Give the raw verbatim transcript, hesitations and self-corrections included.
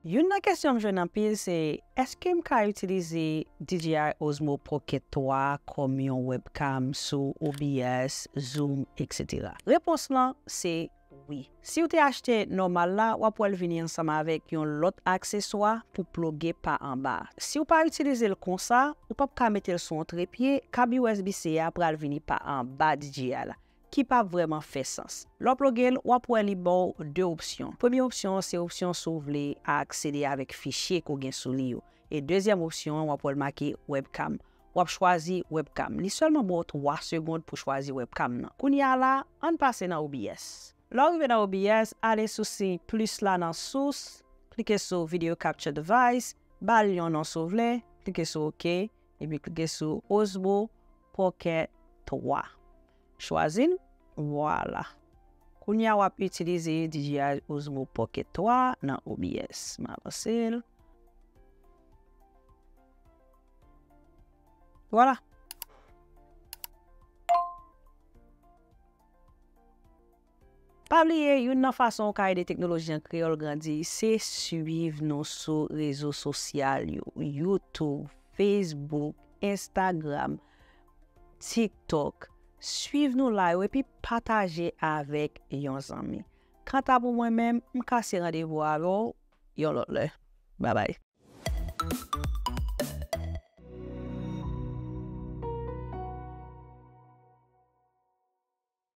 Youn nan kesyon m jwenn anpil se, èske m ka itilize D J I Osmo Pocket twa kòm yon webcam sou O B S, Zoom, et cetera? Repons lan se wi. Si w te achte nòmal la, w ap wè l vini ansanm avèk yon lòt akseswa pou ploge pa anba. Si w pa itilize l konsa, ou p ap ka mete l sou yon trepye, kab U S B C a pral vini pa anba D J I la, ki p ap vrèman fè sans. Lè w ploge l, w ap wè li ba w de opsyon. Premye opsyon an se opsyon si w vle aksede avèk fichye ke w gen sou li yo. E dezyèm opsyon an, w ap wè l make webcam. W ap chwazi webcam. Li sèlman ba w twa segonn pou chwazi webcam nan. Kounye a la, ann pase nan O B S. Lè w rive nan O B S, ale sou siy plis la nan sous, klike sou Video Capture Device, ba l yon non si w vle, klike sou OK, epi klike sou Osmo Pocket twa. Chwazi l, vwala. Kounye a w ap itilize D J I Osmo Pocket twa nan O B S. M avanse l. Vwala. Pa bliye, youn nan fason w ka ede teknoloji an kreyòl grandi, se swiv nou sou rezo sosyal yo, YouTube, Facebook, Instagram, TikTok. Swiv nou la yo epi pataje avèk yon zanmi. Kanta pou mwen menm, m kase randevou avè w yon lòt lè. Babay.